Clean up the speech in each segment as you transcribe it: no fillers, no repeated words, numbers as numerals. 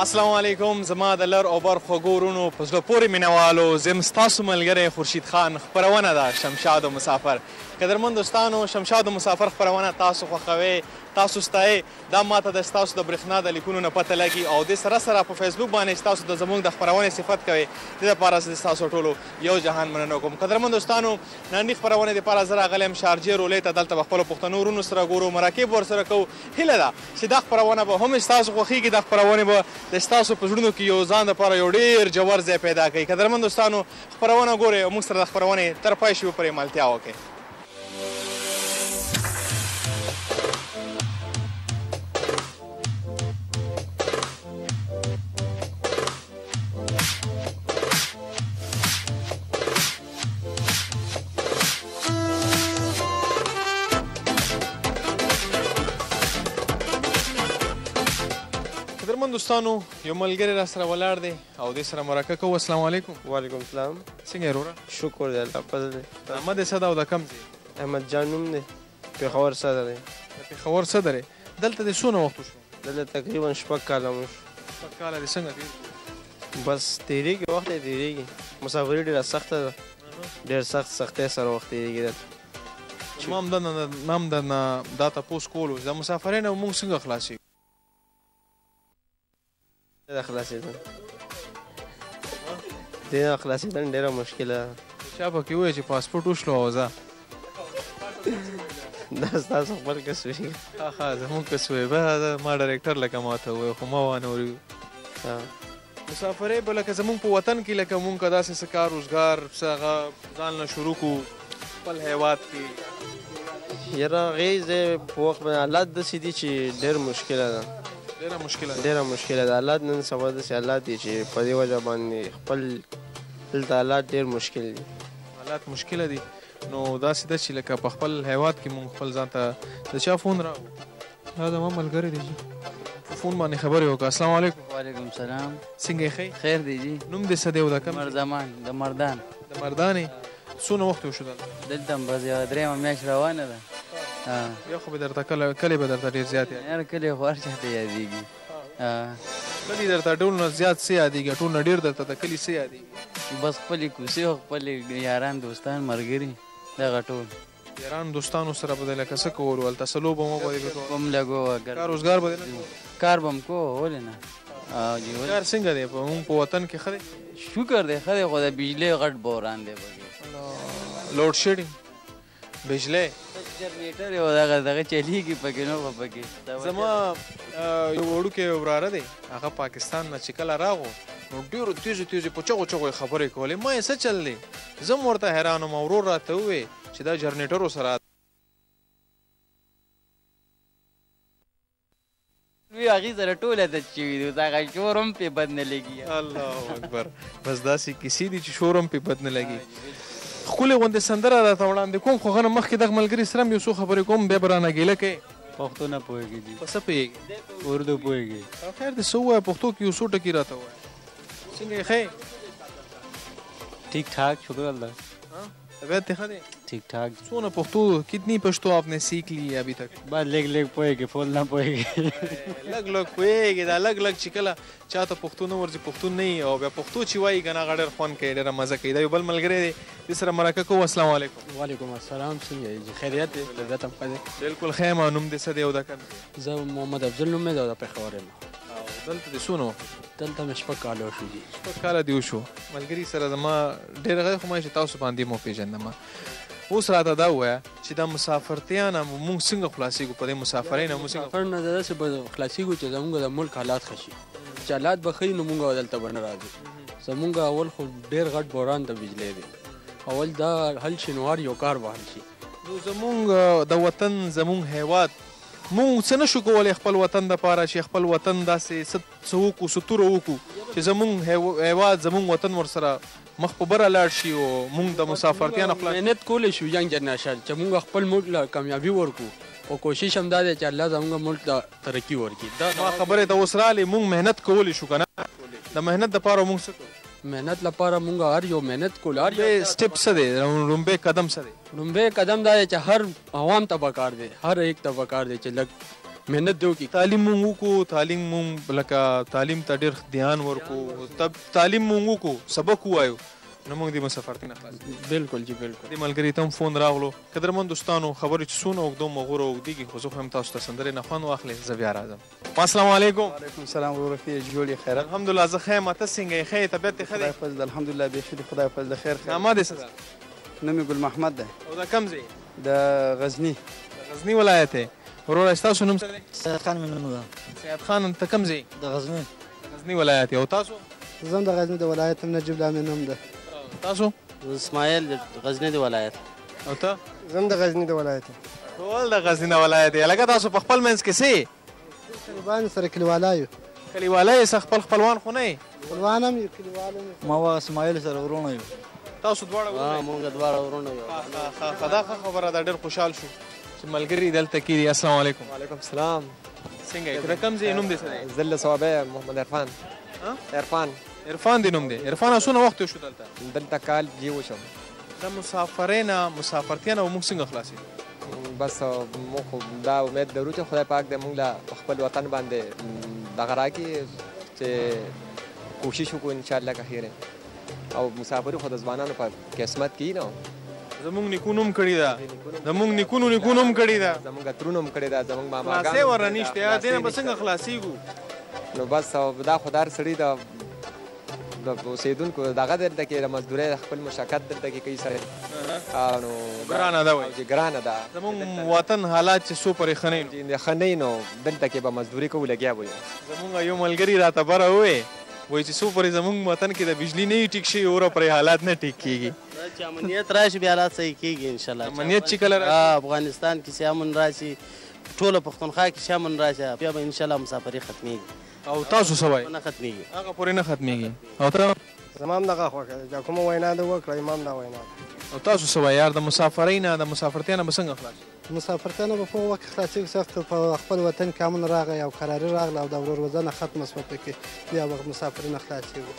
السلام علیکم. زما د لر او بر خوږو وروڼو، په زړه پورې مینهوالو، زه یم ستاسو ملګری خورشید خان. خپرونه ده شمشاد مسافر. قدرمن دوستانو، شمشاد مسافر خپرونه تاسو خوښوئ، تاسو ستایئ. دا ماته د ستاسو د برېښنا د لیکونو نه پته لګي او دې سره سره په فیسبوک باندې ستاسو د زموږ د خپرونې صفت کوي. دې لپاره زه ستاسو ټولو یو جهان مننه کوم. قدرمن دوستانو، نننۍ خپرونې دپاره زه راغلی یم شارجې رولې ته. دلته به خپلو پښتنو وروڼو سره ګورو، مرکې به ورسره کوو. هیله ده چې دا خپرونه به هم ستاسو خوښېږي، دا خپرونې به د ستاسو په زړونو کې یو ځان دپاره یو ډېر ژور ځای پیدا کوي. قدرمن دوستانو، خپرونه ګورئ او موږ سره د خپرونې تر پای شیبو پورې ملتیا وکړئ. قدرمن دوستانو، یو ملګری را سره ولاړ دی او دې سره مرکه کوو. السلام علیکم. وعلیکم السلام. څنګه یې وروره؟ شکر دی، الله فضل دی. نامه دې څه ده او د کوم ځای؟ احمد جان نوم دی، پېښور صدر دی. د پېښور صدر یې. دلته دې څونه وخت وشو؟ دلته تقریبا 6 کاله مو شو. 6 کاله دې څنګه تېر؟ بس تېرېږي، وخت یې تېرېږي. مسافري ډېره سخته ده، ډېر سخت سختۍ سره وخت تېرېږي دلته. ما هم درنه دا تپوس کولو چې د مسافرۍ نه موږ څنګه خلاصېږو؟ نه خلاصېدل، دې نه خلاصېدل ډېره مشکله ده. چا پکې ووایي چې پاسپورټ وشلو او ځه. دا ستاسو خپل کس وي. ښه، زموږ کس وي. به ما ډایرکټر لکه ما ته ووایي، خو ما وانه وري. مسافرۍ به لکه زموږ په وطن کې، لکه مونږ که داسې څه کار روزګار څه هغه ځان له شروع کړو خپل هیواد کې. یاره هغې ځای په وخت باندې حالات داسې دي چې ډېر مشکله ده. ډېره مشکله ده. ډېره مشکله ده. حالات نن سبا داسې حالات دي چې په دې وجه باندې خپل دلته حالات ډېر مشکل دي. حالات مشکله دي. نو داسې ده چې لکه په خپل هیواد کې مونږ خپل ځان ته د چا فون راغو؟ دا زما ملګری دی جي. په فون باندې خبرې وکړه. السلام علیکم. وعلیکم السلام. څنګه یې؟ ښه؟ خیر دی جي. نوم دې څه دی او د کوم؟ مرزمان، د مردان. د مردان یې. څونه وخت وشو دلته؟ دلته هم بس یوه درېیمه میاشت روانه ده. بیا خو به درته کلی به درته ډېر زیات یادېږي. هر کلی خو هر چا ته یادېږي. کلی درته ټول نه زیات څه یادېږي؟ ټول نه ډېر درته د کلي څه یادېږي؟ بس خپلې کوڅې او خپلې یاران دوستان ملګري دغه ټول. یاران دوستانو سره به لکه څه کولو هلته؟ څه لوبه مو به دې کوله؟ به م لګوه. کار روزګار به دې نه کوو؟ کار به م کوه، ولې نه. کار څنګه دی په موږ په وطن کې؟ ښه دی؟ شکر دی، ښه دی، خو د بجلۍ غټ بحران دی پکې. لوډ شیډینګ، بجلی، جنریټر یو دغه دغه چلیږي پکې، نو به پکې. زما یو وړوکی وراره دی، هغه پاکستان نه چې کله راغو نو ډېرو تیزو تیزو په چغو چغو یې خبرې کولې. ما یې څه چل دی، زه هم ورته حیران وم. ورور راته وویل چې دا جنریټرو سره وي، هغې سره ټول عادت شوي دي، اوس هغه شور هم پرې بد نه لګي. الله اکبر. بس داسې کیسې دي چې شور هم پرې بد نه لګي. ښکلې غوندې سندره راته وړاندې کوم، خو هغه نه مخکې دغه ملګري سره هم یو څو خبرې کوم، بیا به رانه ګیله کوې. پښتو نه پوهېږي جي. په څه پوهېږي؟ اردو پوهېږي. خیر دې، څه ووایه، پښتو کې یو څو ټکي راته ووایه. څنګه یې؟ ښه یې؟ ټیک ټاک، شکر الله. طبیعت دې ښه دی؟ ټیک ټاک. څونه پښتو، کتنی پښتو آپ نے سیکھ لی ہے ابھی تک؟ بس لږ لږ پوهېږي، فول نه پوهېږي. لږ لږ پوهېږي. دا لږ لږ چې کله چاته پښتو نه ورځي، پښتون نه وي، او بیا پښتو چې وایي که نه، هغه ډېر خوند کوي، ډېره مزه کوي. دا یو بل ملګری دی، دې سره مرکه کوو. السلام علیکم. وعلیکم السلام. څنګه یې جي؟ خیریت دی؟ طبیعت هم ښه دی؟ بالکل ښه یم. نوم دې څه دی او د کوم ځای؟ زه محمد افضل نوم مې دی او د پېښور یم. او دلته دې څونه وخت؟ دلته مې 6 کاله وشو جي. 6 کاله دې وشو. ملګري سره زما ډېر غیر، خو ما چې تاسو باندې مو پېژندم. اوس راته دا ووایه چې دا مسافرتیا نه موږ څنګه خلاصېږو؟ په دې مسافرۍ نه موږ څنګه مسافر نه داسې به خلاصېږو چې زموږ د ملک حالات ښه شي. چې حالات به ښه وي نو موږ دلته به نه راځو. زموږ اول خو ډېر غټ بحران د بجلۍ دی، اول دا حل شي نو هر یو کار به حل شي. نو زموږ د وطن، زموږ هیواد، موږ څه نه شو کولی خپل وطن دپاره چې خپل وطن داسې څه وکړو، څه توره وکړو چې زموږ هیواد، زموږ وطن ورسره مخ په بره لاړ شي او موږ د مسافرتیا نه خلاص. محنت کولی شو جنګ جنرال چې موږ خپل ملک له کامیابي ورکړو، او کوشش هم دا دی چې الله زموږ ملک ته ترقي ورکړي. دا ما خبرې ته اوس رالې، موږ محنت کولی شو که نه؟ د محنت دپاره موږ څه کوو؟ محنت لپاره موږ هر یو محنت کول، هر یو سټپ څه دی؟ لومبی قدم څه دی؟ لومبی قدم دا دی چې هر عوام ته پکار دی، هر یک ته پکار دی چې لږ محنت دې وکړي. تعلیم مونږ وکړو، تعلیم مونږ لکه تعلیم ته ډېر دھیان ورکو، تعلیم مونږ وکړو، سبق ووایو، نو موږ دې مسافرتۍ نه خلاص. بالکل جی بالکل. دې ملګري ته هم فون راغلو. قدرمن دوستانو، خبرې چې څونه اوږدو مغوره اوږدېږي، خو زه خو هم تاسو ته سندرې نه خوند واخلې، زه بیا راځم. السلام علیکم. وعلیکم السلام وروره، ښه یې جوړ یې؟ خیرت؟ الحمدلله زه ښه یم، ته څنګه یې؟ ښه یې؟ طبیعت دې ښه دی؟ خدای فضل الحمدلله بیخي دی، خدای فضل خیر خیر. نامه دې څه ده؟ نوم مې ګل محمد دی. او دا کوم ځای؟ د غزني. د غزني ولایت دی. وروره ستاسو نوم څه دی؟ سید خان مې نوم ده. سید خان، ته کوم ځای؟ د غزني. د غزني ولایت یې. او تاسو؟ زه هم د غزني د ولایت یم، نجیب الله مې نوم ده. تاسو؟ اسماعیل د غزني د ولایت. او ته؟ زه هم د غزني د ولایت یم. ټول د غزني د ولایت یې. لکه تاسو په خپل منځ کې څه یې؟ طالبان سره کلیوالا یو. کلیوالا یې؟ څه خپل خپلوان خو نه یې؟ خپلوان هم یو، کلیوال هم یو. ما و اسماعیل سره وروڼه یو. تاسو دواړه وروڼه یې؟ مونږ دواړه وروڼه یو. ښه ښه، دا ښه خبره ده، ډېر خوشحال شو چې ملګري دلته کې دي. السلام علیکم. وعلیکم السلام. څنګه یې؟ د کوم ځای نوم دې څه دی؟ زه له صوابۍ یم، محمد عرفان. عرفان. عرفان دې نوم دی. عرفان، څونه وخت وشو دلته؟ دلته کال جی وشو. د مسافرۍ نه، مسافرتیا نه موږ څنګه خلاصېږو؟ بس موږ خو دا امید لرو چې خدای پاک دې موږ له په خپل وطن باندې دغه راکړي چې کوشش وکړو انشاءالله که خیر. او مسافري خو د ځوانانو په قسمت کې نه. زموږ نیکونو هم کړې ده، زموږ نیکونو نیکونو هم کړې ده، زموږ ترونو هم کړې ده، زموږ ماماګانو خلاصې ورنه نشته، دې نه به څنګه خلاصېږو؟ نو بس دا خو د هر سړي د اوسېدونکو دغه دلته کې د مزدورۍ د خپل مشقت دلته کې کوي سره. نو ګرانه ده وایي. چې ګرانه ده زموږ وطن حالات چې څو پورې ښه نه وي، ښه نه وي نو دلته کې به مزدوري کوو لګیا به یو. زموږ یو ملګري راته بره وویل، وایي چې څو پورې زموږ وطن کې د بجلي نه وي ټیک شوي، اوره پرې حالات نه ټیک کېږي. چې امنیت راشي بیا حالات صحیح کېږي انشاءالله. امنیت چې کله راشي، افغانستان کې چې امن راشي، ټوله پښتونخوا کې چې امن راشي، بیا به انشاءالله مسافري ختمېږي. او تاسو څه وایئ؟ نه ختمېږي، هغه پورې نه ختمېږي. او ته؟ زما هم دغه خوښه ده، چې کومه وینا دې وکړه، زما هم دا وینا ده. او تاسو څه وایئ یار، د مسافرۍ نه، د مسافرتیا نه به څنګه خلاص شو؟ مسافرتیا نه به په وخت خلاصېږو چې وخت په خپل وطن کې امن راغی او قراري راغله او د ورور وزنه ختمه شوه پکې، بیا به مسافري نه خلاصېږو.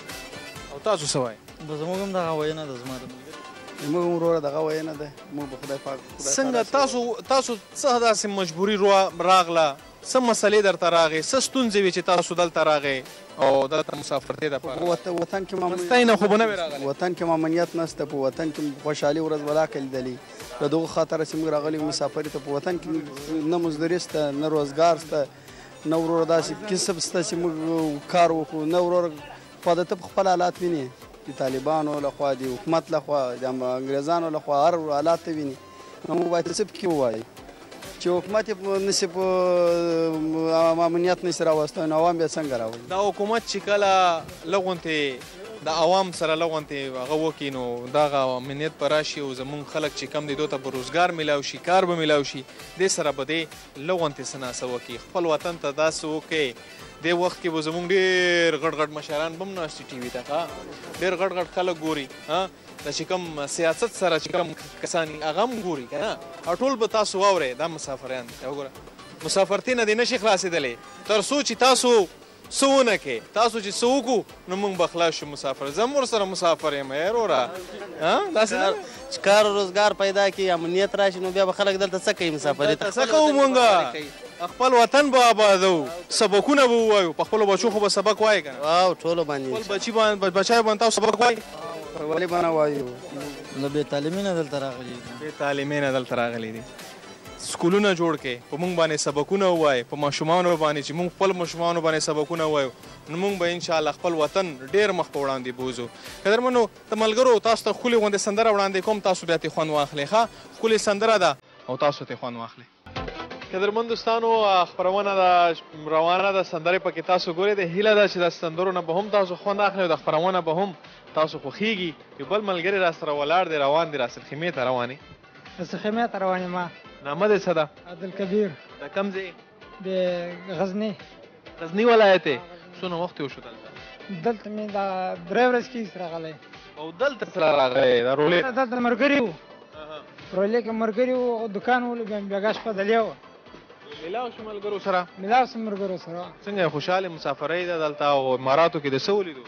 او تاسو څه وایئ؟ بس زموږ هم دغه وینا ده، زما د ملګري. زموږ هم وروره دغه وینا ده، موږ به خدای پاک څنګه تاسو څه داسې مجبوري راغله، څه مسلې درته راغې، څه ستونزې وې چې تاسو دلته راغې او دلته مسافرتۍ دپاره؟ وطن کې مستۍ نه خو به نه وې راغلی. وطن کې امنیت نشته، په وطن کې خوشحالي ورځ ولاکه لیدلې، له دغو خاطره چې موږ راغلي مسافري ته، په وطن کې نه مزدوري شته، نه روزګار شته، نه وروره داسې کسب شته چې موږ کار وکړو، نه وروره خو د ته په خپل حالات وینې، د طالبانو لخوا، د حکومت لخوا، د انګریزانو لخوا، هر حالات ته وینې، نو موږ باید څه پکې ووایو چې حکومت یې نشي په امنیت نشي راوستی، نو عوام بیا څنګه راولي؟ دا حکومت چې کله لغونتې د عوام سره لغونتې هغه وکړي، نو دغه امنیت به راشي او زموږ خلک چې کم دی دوی ته به روزګار میلاو شي، کار به میلاو شي، دې سره به دې لغونتې څه ناڅه وکړي، خپل وطن ته داسې وکړي. دې وخت کې به زموږ ډېر غټ غټ مشران به هم ناست وي ټي وي ته، ښه ډېر غټ غټ خلک ګوري، ها دا چې کوم سیاست سره چې کوم کسان دي هغه هم ګوري که نه، او ټول به تاسو واورئ. دا مسافریان دي، وګوره مسافرتۍ نه دې نه شي خلاصېدلی تر څو چې تاسو څه ونه کړئ. تاسو چې څه وکړو نو موږ به خلاص شو. مسافر زه هم ورسره مسافر یم وروره، داسې نه چې کار روزګار پیدا کړي، امنیت راشي، نو بیا به خلک دلته څه کوي؟ مسافري ته څه کوو؟ موږ خپل وطن به آبادوو، سبقونه به ووایو، په خپلو بچو خو به سبق وایې که نه؟ او ټولو باندې خپل بچي باندې بچیو باندې تاسو سبق وایئ؟ ولې به نه وایو؟ له بې تعلیمي نه دلته راغلي دي. بې تعلیمي نه دلته راغلي دي. سکولونه جوړ کړئ، په موږ باندې سبقونه ووایئ، په ماشومانو باندې چې موږ خپل ماشومانو باندې سبقونه ووایو، نو موږ به انشاءالله خپل وطن ډېر مخ په وړاندې بوځو. قدرمنو د ملګرو، تاسو ته ښکلې غوندې سندره وړاندې کوم، تاسو بیا ترې خوند واخلئ. ښه ښکلې سندره ده او تاسو ترې خوند واخلئ. قدرمن دوستانو، خپرونه ده روانه ده، سندرې پکې تاسو ګورئ. د هیله ده چې د سندرو نه به هم تاسو خوند اخلئ او د خپرونه به هم تاسو خوښېږي. یو بل ملګری را سره ولاړ دی، روان دی، راس الخیمې ته روان یې؟ راس الخیمې ته روان یم. نامه دې څه ده؟ عبدالکبیر. د کوم ځای؟ د غزني. غزني ولایت یې. څونه وخت یې وشو دلته؟ دلته مې دا 3 ورځې کېږي راغلی. او دلته څه راغلی؟ دا رولې؟ دلته ملګري وو، رولې کې ملګري وو، دکان و، بېګا شپه دلې وه. ملاو شو ملګرو سره؟ ملاو شو ملګرو سره. څنګه خوشحاله مسافرۍ ده دلته او اماراتو کې دې څه ولیدو؟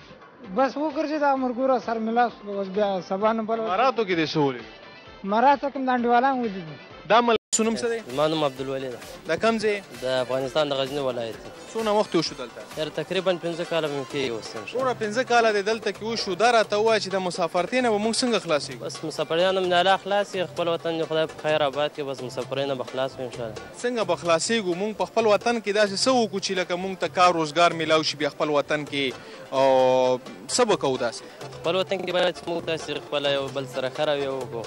بس وګرځېد هغه ملګرو سره ملاو شو، اوس بیا سبا نه بل اماراتو کې دې څه ولیدو؟ اماراتو کې مې د انډیوالان ولیدو. دا ملګري ستاسو نوم څه دی؟ زما نوم عبدالولي ده. د کوم ځای؟ د افغانستان د غزني ولایت. څونه وخت وشو دلته؟ یاره تقریبا 5 کاله مې کېږي اوس. ټوله 5 کاله دې دلته کې وشو. دا راته ووایه چې د مسافرتۍ نه به موږ څنګه خلاصېږو؟ بس مسافرۍ نه مې الله خلاص کړي، خپل وطن دې خدای په خیر آباد کړي، بس مسافرۍ نه به خلاص کړو انشاءالله. څنګه به خلاصېږو؟ موږ په خپل وطن کې داسې څه وکړو چې لکه موږ ته کار روزګار میلاو شي بیا خپل وطن کې، او څه به کوو داسې؟ خپل وطن کې باید چې موږ داسې خپله یو بل سره ښه رویه وکړو،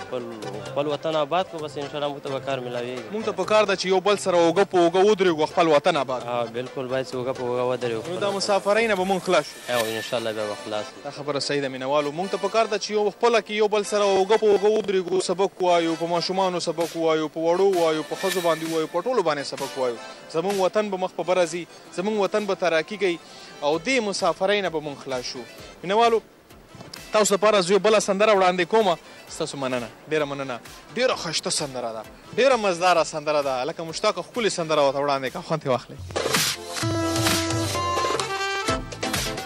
خپل وطن آباد کړو، بس انشاءالله موږ ته به کار میلاویږي. موږ ته په کار ده چې یو بل سره اوږه په اوږه ودرېږو، خپل وطن آباد کړو. بالکل باید چې اوږه په اوږه ودرېږو. نو دا مسافرۍ نه به موږ خلاص شو. او انشاءالله بیا به خلاص شو. دا خبره صحیح ده مینهوالو. موږ ته په کار ده چې یو خپله کې یو بل سره اوږه په اوږه ودرېږو، سبق ووایو، په ماشومانو سبق ووایو، په وړو ووایو، په ښځو باندې ووایو، په ټولو باندې سبق ووایو. زموږ وطن به مخ په بره ځي، زموږ وطن به ترقي کوي، او دې مسافرۍ نه به موږ خلاص شو. مینهوالو تاسو لپاره زه یو بله سندره وړاندې کوم. ستاسو مننه، ډېره مننه. ډېره ښایسته سندره ده، ډېره مزداره سندره ده، لکه مشتاقه ښکلې سندره ورته وړاندې کړه. خوند ترې واخلئ.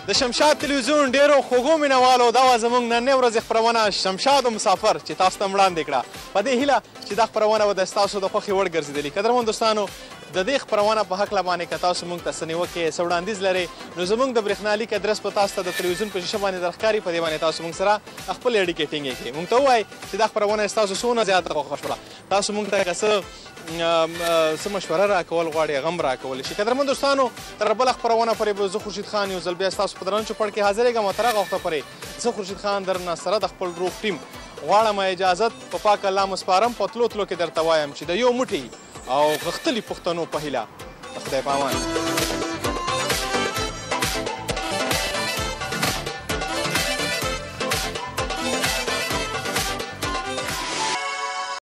د شمشاد تلویزیون ډېرو خوږو مینهوالو، دا وه زموږ نننۍ ورځې خپرونه شمشاد مسافر چې تاسو ته وړاندې کړه. په دې هیله چې دا خپرونه به د ستاسو د خوښې وړ ګرځېدلي. قدرمن دوستانو، د دې خپرونه په هکله باندې که تاسو موږ ته څه نیوکې، څه وړاندیز لرئ، نو زموږ د برېښنالیک ادرس په تاسو ته د تلویزیون په شیشه باندې درښکاري. په دې باندې تاسو موږ سره خپلې اړیکې ټینګې کړئ. موږ ته ووایئ چې دا خپرونه ستاسو څونه زیاته خوښه شوه. تاسو موږ ته که څه مشوره راکول غواړئ، هغه هم راکولی شي. قدرمن دوستانو، تر بله خپرونه پورې به زه خورشید خان یو ځل بیا ستاسو په درنه چوپړ کې حاضرېږم، او تر هغه وخته پورې زه خورشید خان درنه سره د خپل روغ ټیم غواړم اجازت په پاک الله مو سپارم. په تلو تلو کې درته وایم چې د یو موټي او غښتلي پښتنو په هیله، د خدای په امان.